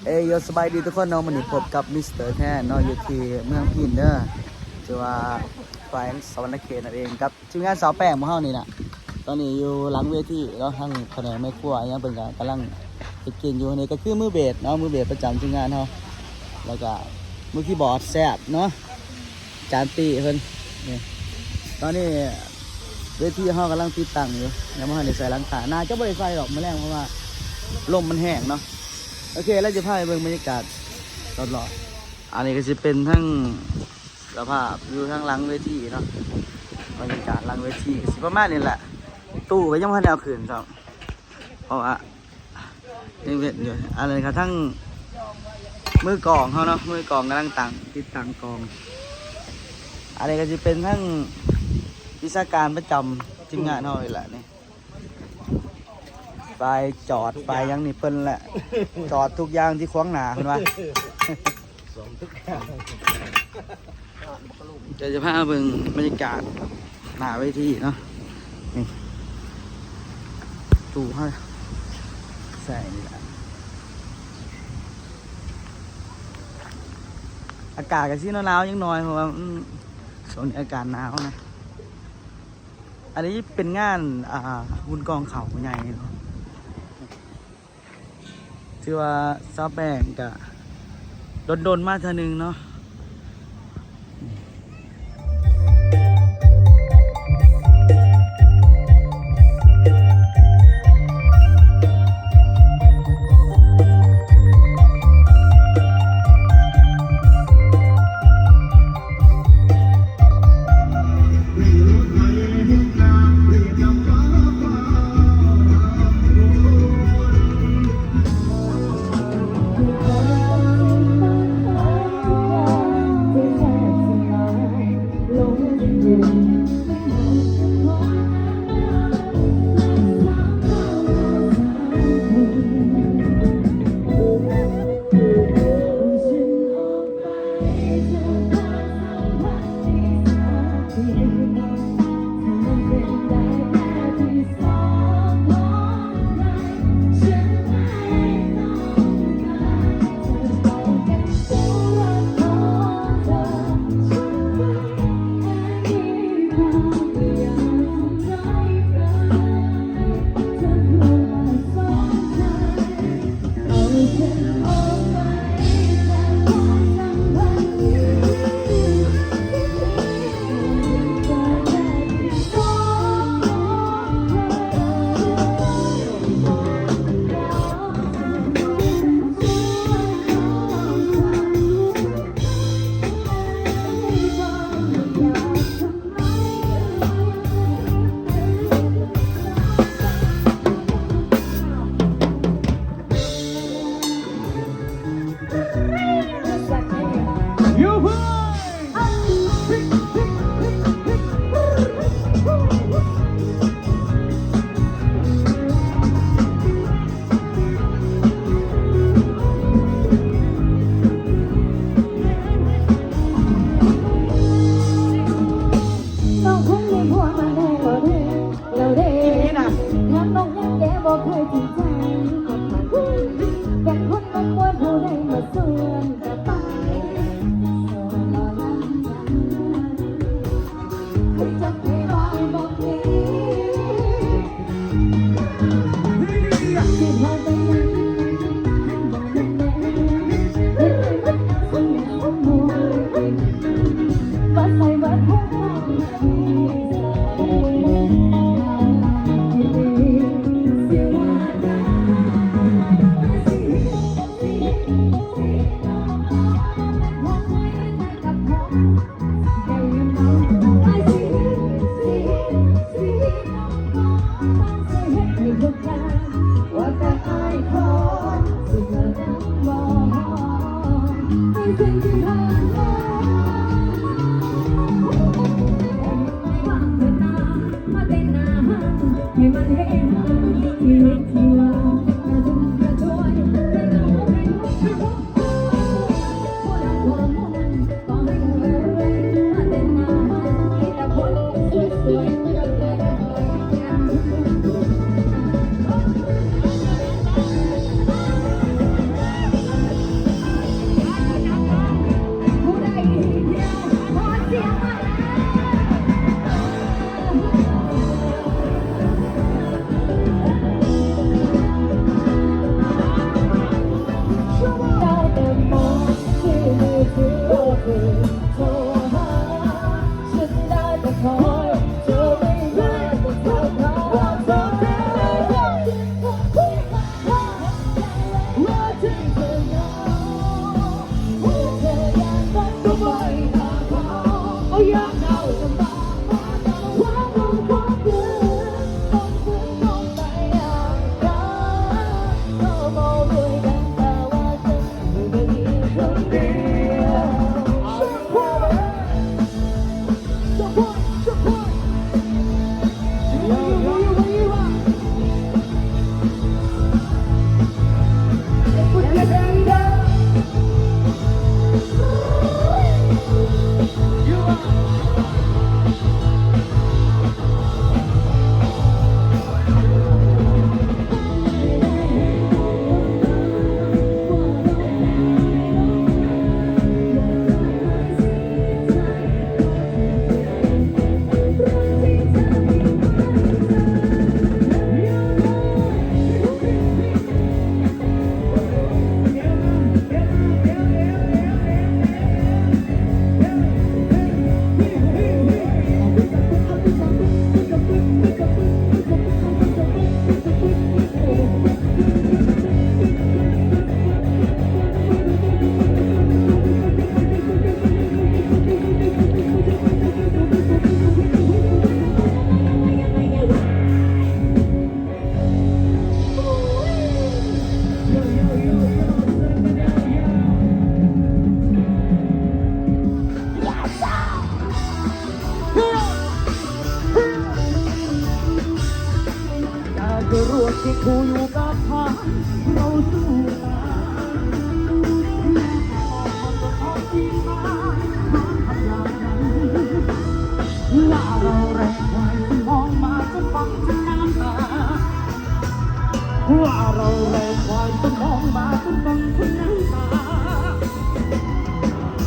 ເອີຍ ໂຢ ສະບາຍດີທຸກຄົນເນາະ, ມື້ນີ້ພົບກັບມິສເຕີແທນເນາະ ຢູ່ທີ່ເມືອງພີນເດີ ຫຼືວ່າແຂວງສະຫວັນນະເຂດນັ້ນເອງ ກັບທີມງານສາວແປ້ງຂອງເຮົານີ້ນະ. ຕອນນີ້ຢູ່ຫຼັງເວທີເນາະ ທາງພະແນກແມ່ຄົວຫຍັງເພິ່ນກະກຳລັງເຮັດກິນຢູ່. ນີ້ກະຄືມືເບດເນາະ ມືເບດປະຈຳທີມງານເຮົາ ແລ້ວກະມືຄີບອດແຊບເນາະ ຈານຕີເພິ່ນນີ້. ຕອນນີ້ເວທີເຮົາກຳລັງຕິດຕັ້ງຢູ່ ຍັງບໍ່ທັນໄດ້ໃສ່ຫຼັງຄາ ໜ້າຈະບໍ່ໄດ້ໃສ່ດອກມື້ແລງ ເພາະວ່າລົມມັນແຮງເນາະ. ໂອເຄ ແລ້ວຈະພາໄປເບິ່ງບັນຍາກາດລອບໆ. ອັນນີ້ກະຊິເປັນທັງສະພາບຢູ່ທາງຫຼັງເວທີເນາະ ບັນຍາກາດຫຼັງເວທີກະຊິປະມານນີ້ແຫຼະ. ຕູ້ກະຍັງບໍ່ທັນໄດ້ເອົາຂຶ້ນຊ້ຳ ເພາະວ່າ ຍັງເວັນຢູ່. ອັນນັ້ນກະທັງມືກອງເຮົາເນາະ ມືກອງກຳລັງຕັ້ງ ຕິດຕັ້ງກອງ. ອັນນີ້ກະຊິເປັນທັງວິຊາການປະຈຳທີມງານເຮົານີ້ແຫຼະນີ້ ຝ່າຍຈອດຝ່າຍຫຍັງນີ້ເພິ່ນແຫຼະ ຈອດທຸກຢ່າງທີ່ຂວາງໜ້າເພິ່ນວ່າ. ດຽວຈະພາເບິ່ງບັນຍາກາດໜ້າເວທີເນາະ ນີ້ຕູ້ເຮົາໃສ່ນີ້ແຫຼະ. ອາກາດກະຊິໜາວໆ ຈັກໜ້ອຍ ເພາະວ່າ ອືມ ຊ່ວງນີ້ອາກາດໜາວນະ. ອັນນີ້ເປັນງານ ອ່າ ບຸນກອງເຂົ້າໃຫຍ່ເນາະ. ຖືວ່າສາວແປ້ງກະດົນໆມາເທື່ອໜຶ່ງເນາະ.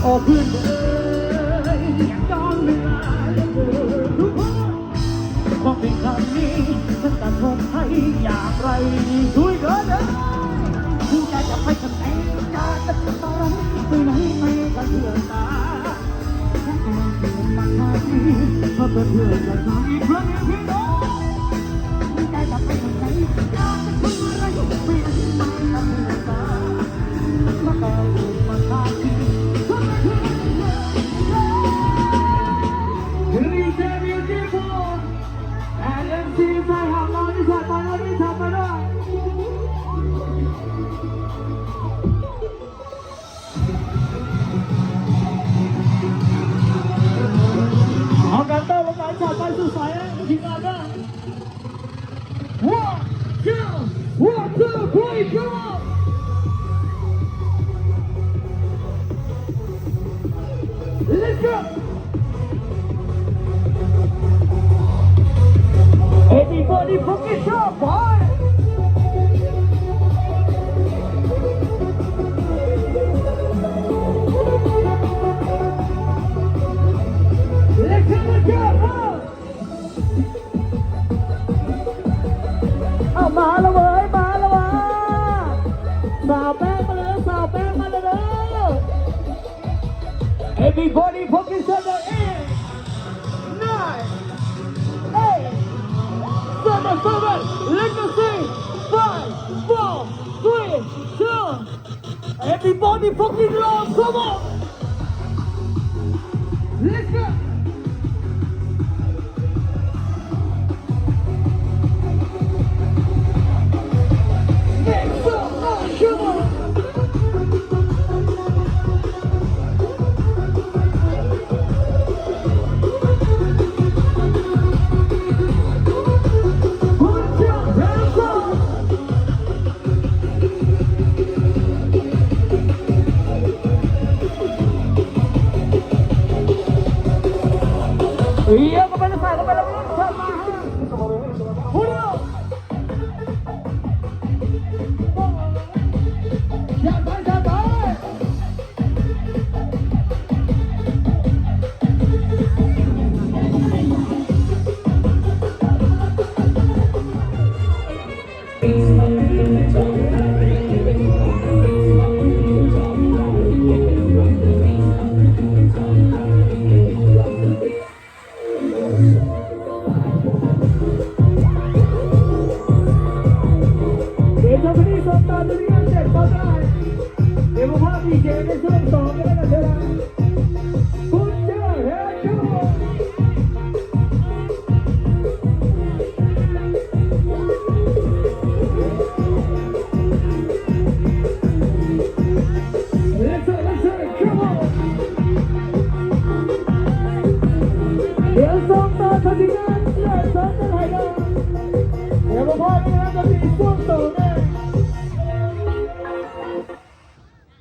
โอ้ เพื่อนเอ๋ย ยังย้อนเวลาเหลือเกินทุกคน คงเป็นครั้งนี้ ฉันจะทนให้อย่างไรดี ช่วยเดินเอ๋ย ผู้ใจจะไปทางไหน อยากจะไปตอนไปไหน ไปกับเพื่อนตา ฉันก็เกิดมาชาตินี้ มาเป็นเพื่อนกับเธออีกครั้งหนึ่งพี่น้อง ผู้ใจจะไปทางไหน อยากจะทำอะไร ไปไหน ไปกับเพื่อนตา One, two, one, two, three, come on. Let's go. Everybody fucking jump, boy. Let's have a jump, boy. ເອົາ ມາແລ້ວເວີຍ ມາແລ້ວວ່າ ສາວແປ້ງມາແລ້ວ ສາວແປ້ງມາແລ້ວເດີ. Everybody put each other in. Nine, eight, seven, seven. Let me see. Five, four, three, two. Everybody fucking love, come on! Let's go!